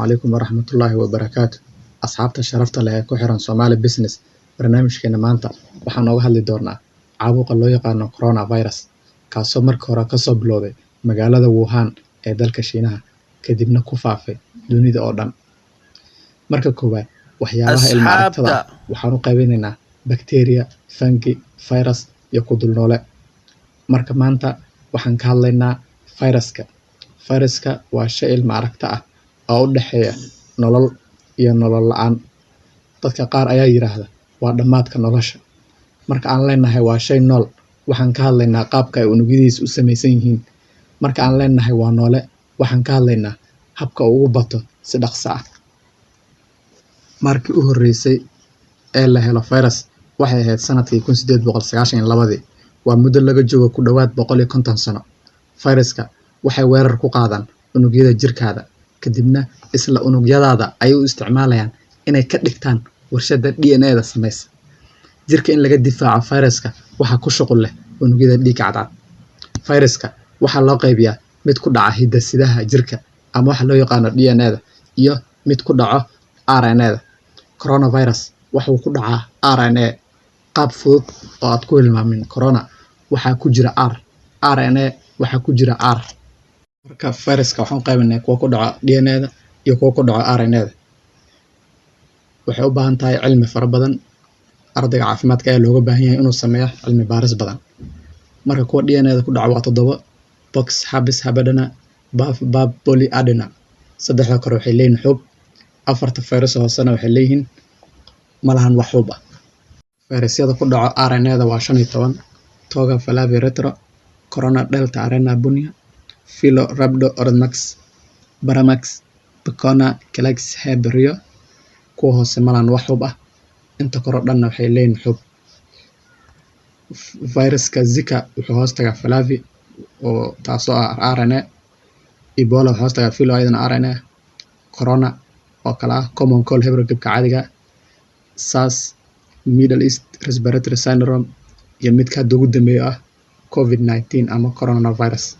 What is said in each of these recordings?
Calaykum waraxmatullaahi wabarakaatu. Asxaabta sharafta leh ee ku xiran Somali Business, barnaamijkeena maanta waxaan nooga hadli doonaa caabuqa loo yaqaano coronavirus, kaasoo markii hore kasoo bilowday magaalada Wuhan ee dalka Shiinaha, kadibna ku faafay dunida oo dhan. Marka koowaad, waxyaabaha ilma aragtada ah Asxaabta waxaan u qaybinaynaa bacteria, fungi, virus iyo ku dul noole. Marka maanta waxaan ka hadlaynaa viruska. Viruska waa shay ilma aragta ah oo u dhexeeya nolol iyo nolol la'aan. Dadka qaar ayaa yiraahda waa dhammaadka nolosha. Marka aan leenahay waa shay nool, waxaan ka hadlaynaa qaabka ay unugyadiisu u samaysan yihiin. Marka aan leenahay waa noole, waxaan ka hadlaynaa habka uu ugu bato si dhaqso ah. Markii u horreysay ee la helo virus waxay ahayd sanadkii 1892-dii. Waa muddo laga joogo ku dhowaad 150 sano. Viruska waxay weerar ku qaadaan unugyada jirkaada, kadibna isla unugyadaada ayay u isticmaalayaan inay ka dhigtaan warshadda DNA-da samaysa. Jirka in laga difaaco viruska waxaa ku shuqul leh unugyada dhiigga cadcad. Viruska waxaa loo qaybiyaa mid ku dhaca hidde-sidaha jirka ama waxa loo yaqaano DNA-da iyo mid ku dhaco RNA-da. Coronavirus wuxuu ku dhacaa RNA. Qaab fudud oo aad ku hilmaamin: corona waxaa ku jira R, RNA waxaa ku jira R. Marka viruska waxaan u qaybinay kuwa ku dhaco DNA-da iyo kuwa ku dhaco RNA-da. Waxay u baahan tahay cilmi fara badan. Ardayga caafimaadka ayaa looga baahan yahay inuu sameeyo cilmi baaris badan. Marka kuwa DNA-da ku dhaca waa toddoba: pox, herpes, hepadna, baf, bab, poly, adena. Saddexda kore waxay leeyihiin xuub, afarta virus hoosena waxay leeyihiin malahan wax xuub ah. Fayrasyada ku dhaco RNA-da waa 15: toga, flavi, retro, corona, delta, arena, bunya, filo, rhabdo, orthomyx, paramyx, picorna, calix, heb, rio. Kuwa hoose malahan wax xuub ah, inta kore oo dhanna waxay leeyihiin xuub. Viruska Zika wuxuu hoos tagaa flavi, oo taasoo ah RNA. Ebola wuxuu hoos tagaa filo, ayadana RNA. Corona oo kale ah common cold, hargabka caadiga, SARS, Middle East Respiratory Syndrome, iyo midka hadda ugu dambeeya ah COVID-19 ama coronavirus.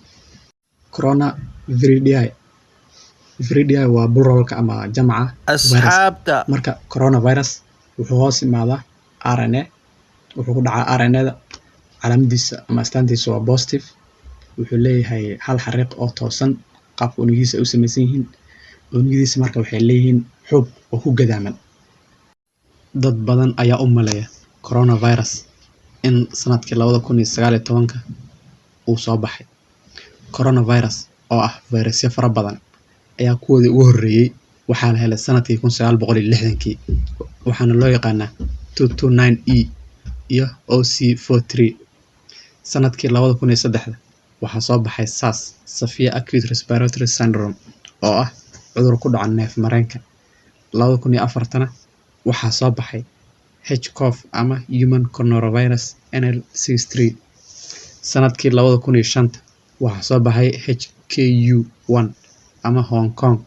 Corona viridae. Viridae waa pluralka ama jamaca virus. Asxaabta Marka coronavirus wuxuu hoos imaadaa RNA, wuxuu ku dhacaa RNA-da. Calaamadiisa ama astaantiisa waa positive. Wuxuu leeyahay hal xariiq oo toosan qaabka unugyadiisa ay u samaysan yihiin. Unugyadiisa marka waxay leeyihiin xuub oo ku gadaaman. Dad badan ayaa u maleeya coronavirus in sanadkii 2019-ka uu soo baxay. Coronavirus oo ah fayrasyo fara badan ayaa kuwoodii ugu horreeyay waxaa la helay sanadkii 1960-kii, waxaana loo yaqaanaa 229E iyo OC43. Sanadkii 2003-da waxaa soo baxay SARS, Severe Acute Respiratory Syndrome, oo ah cudur ku dhaca neef mareenka. 2004-tana waxaa soo baxay HCoV ama Human Coronavirus NL63. Sanadkii 2005-ta waxaa soo baxay HKU1 ama Hong Kong.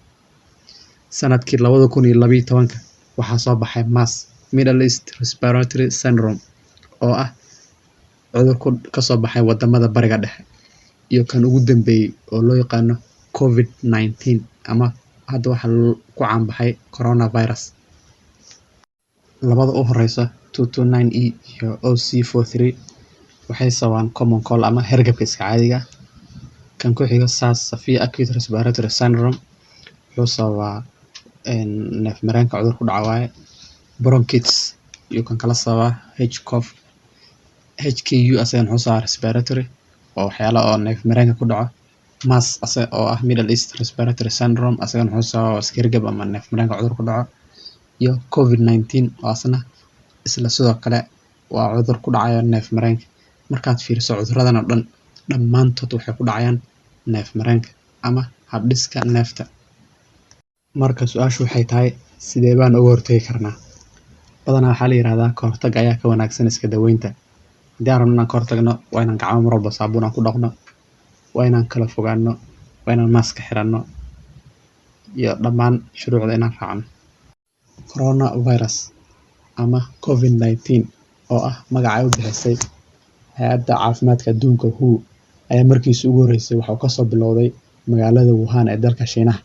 Sanadkii 2012-ka waxaa soo baxay MERS, Middle East Respiratory Syndrome, oo ah cudur kasoo baxay wadamada Bariga Dhexe, iyo kan ugu dambeeyay oo loo yaqaano COVID-19 ama hadda waxa ku caan baxay coronavirus. Labada u horeysa, 229E iyo OC43, waxay sababaan common cold ama hargabka iska caadiga ah. Kan ku xigo, SARS, Severe Acute Respiratory Syndrome, wuxuu sababaa neef mareenka cudur ku dhaca waaye, bronchitis iyo kan kala sababaa HCoV. HKU asagana wuxuu sababaa respiratory, oo waxyaala oo neef mareenka ku dhaco. MERS asaga oo ah Middle East Respiratory Syndrome, asagana wuxuu sababaa iska hargab ama neef mareenka cudur ku dhaco. Iyo COVID-19 oo asna isla sidoo kale waa cudur ku dhacayo neef mareenka. Markaad fiiriso cuduradan oo dhan, dhammaantood waxay ku dhacayaan neef mareenka ama habdhiska neefta. Marka su-aashu waxay tahay, sidee baan uga hortagi karnaa? Badanaa waxaa la yiraahdaa ka hortag ayaa ka wanaagsan iska daweynta. Haddii aan rabno inaan ka hortagno, waa inaan gacmo mar walba saabuun aan ku dhaqno, waa inaan kala fogaano, waa inaan maaska xiranno, iyo dhammaan shuruucda inaan raacno. Coronavirus ama COVID-19 oo ah magaca ay u bixisay Hay'adda Caafimaadka Adduunka WHO ayaa markiisii ugu horreysay waxa uu kasoo bilowday magaalada Wuhan ee dalka Shiinaha.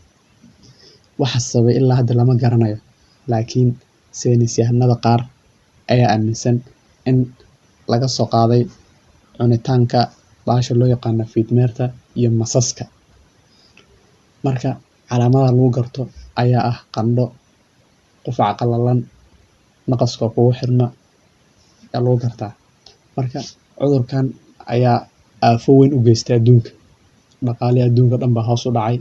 Waxa sababay ilaa hadda lama garanayo, laakiin saynisyahanada qaar ayaa aaminsan in laga soo qaaday cunitaanka bahasha loo yaqaano fiidmeerta iyo masaska. Marka calaamadaha lagu garto ayaa ah qandho, qufac qalalan, naqaska oo kugu xirma ayaa lagu gartaa. Marka cudurkan ayaa aafo weyn u geystay adduunka, dhaqaalihii adduunka dhan baa hoos u dhacay.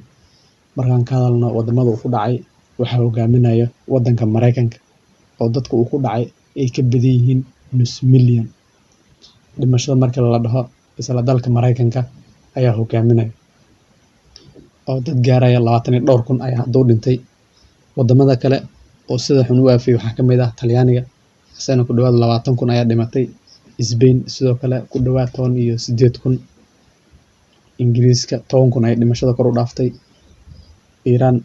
Markaan ka hadalno wadamada uu ku dhacay, waxaa hogaaminaya wadanka Mareykanka oo dadka uu ku dhacay ay ka badan yihiin nus milyan. Dhimashada marka la dhaho isla dalka Mareykanka ayaa hogaaminaya oo dad gaaraya 20 iyo dhowr kun ayaa hadda u dhintay. Wadamada kale oo sida xun u aafiyey waxaa ka mid ah Talyaaniga, isagana ku dhawaad 20,000 ayaa dhimatay. Spain sidoo kale ku dhawaad 18,000. Ingiriiska 10,000 ayay dhimashada kor u dhaaftay. Iiraan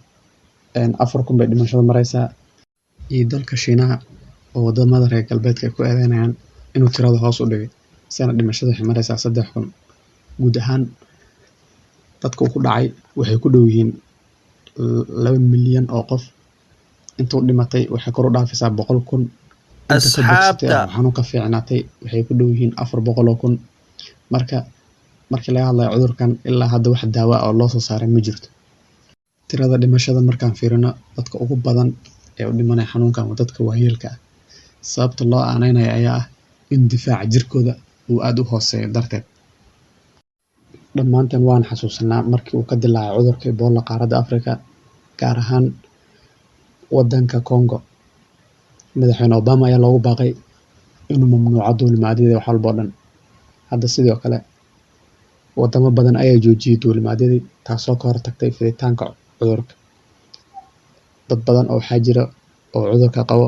4,000 bay dhimashada mareysaa. Iyo dalka Shiinaha oo wadamada reer galbeedka ay ku eedeynayaan inuu tirada hoos u dhigay, isagana dhimashada waxay mareysaa 3,000. Guud ahaan dadka uu ku dhacay waxay ku dhow yihiin 2 milyan oo qof. Intuu dhimatay waxay kor u dhaafaysaa 100,000. Inta ka bogsatay Asxaabta ama xanuun ka fiicnaatay waxay ku dhow yihiin 400,000. Marka markii laga hadlayo cudurkan, ilaa hadda wax daawo ah oo loo soo saaray ma jirto. Tirada dhimashada markaan fiirino, dadka ugu badan ee u dhimanaya xanuunkan waa dadka waayeelka ah. Sababta loo aaneynayo ayaa ah in difaaca jirkooda uu aad u hooseeyo darteed. Dhammaanteen waan xasuusanaa markii uu ka dilaacay cudurka Ebola qaaradda Afrika, gaar ahaan wadanka Congo. Madaxweyne Obama ayaa loogu baaqay inuu mamnuuco duulimaadyada wax walba oo dhan. Hadda sidoo kale wadamo badan ayaa joojiyay duulimaadyadii, taasoo ka hortagtay fiditaanka cudurka. Dad badan oo waxaa jira oo cudurka qabo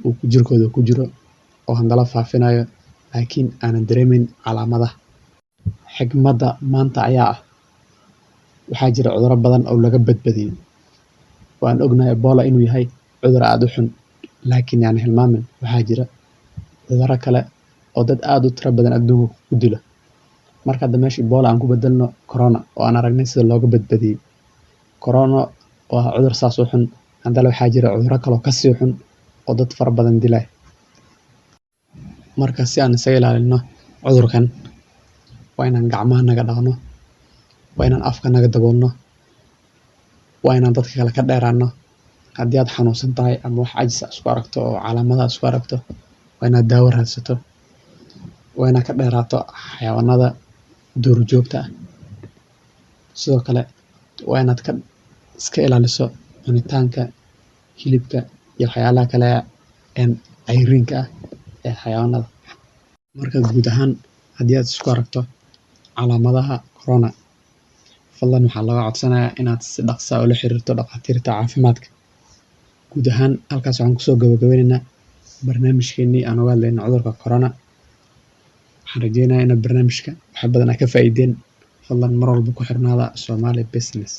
uu jirkooda ku jiro oo handala faafinayo, laakiin aanan dareemeyn calaamadaha. Xigmadda maanta ayaa ah waxaa jira cudurro badan oo laga badbadiyey. Waan ognahay Ebola inuu yahay cudur aad u xun, laakiin yaan hilmaamin waxaa jira cudurro kale oo dad aad u tiro badan adduunka ku dilo. Marka hadda meesha Ebola aan ku bedelno Corona oo aan aragnay sida looga badbadiyey. Corona waa cudur saas u xun, haddana waxaa jira cudurro kale oo kasii xun oo dad fara badan dilay. Marka si aan isaga ilaalino cudurkan, waa inaan gacmaha naga dhaqno, waa inaan afka naga daboolno, waa inaan dadka kale ka dheeraano. Haddii aad xanuunsan tahay ama wax cajis ah isku aragto oo calaamadaha isku aragto, waa inaad daawo raadsato, waa inaad ka dheeraato xayawaanada duurjoogta ah. Sidoo kale waa inaad ka iska ilaaliso cunitaanka hilibka iyo waxyaalaha kale ee cayriinka ah ee xayawaanada. Marka guud ahaan haddii aad isku aragto calaamadaha Corona, fadlan waxaa laga codsanayaa inaad si dhaqso ah ula xiriirto dhakhaatiirta caafimaadka. Guud ahaan halkaas waxaan kusoo gabagabeynaynaa barnaamijkeenii aan uga hadlaynay cudurka Corona. Waxaan rajeynayaa inaad barnaamijka wax badan aad ka faa'iideen. Fadlan mar walba ku xirnaada Somali Business.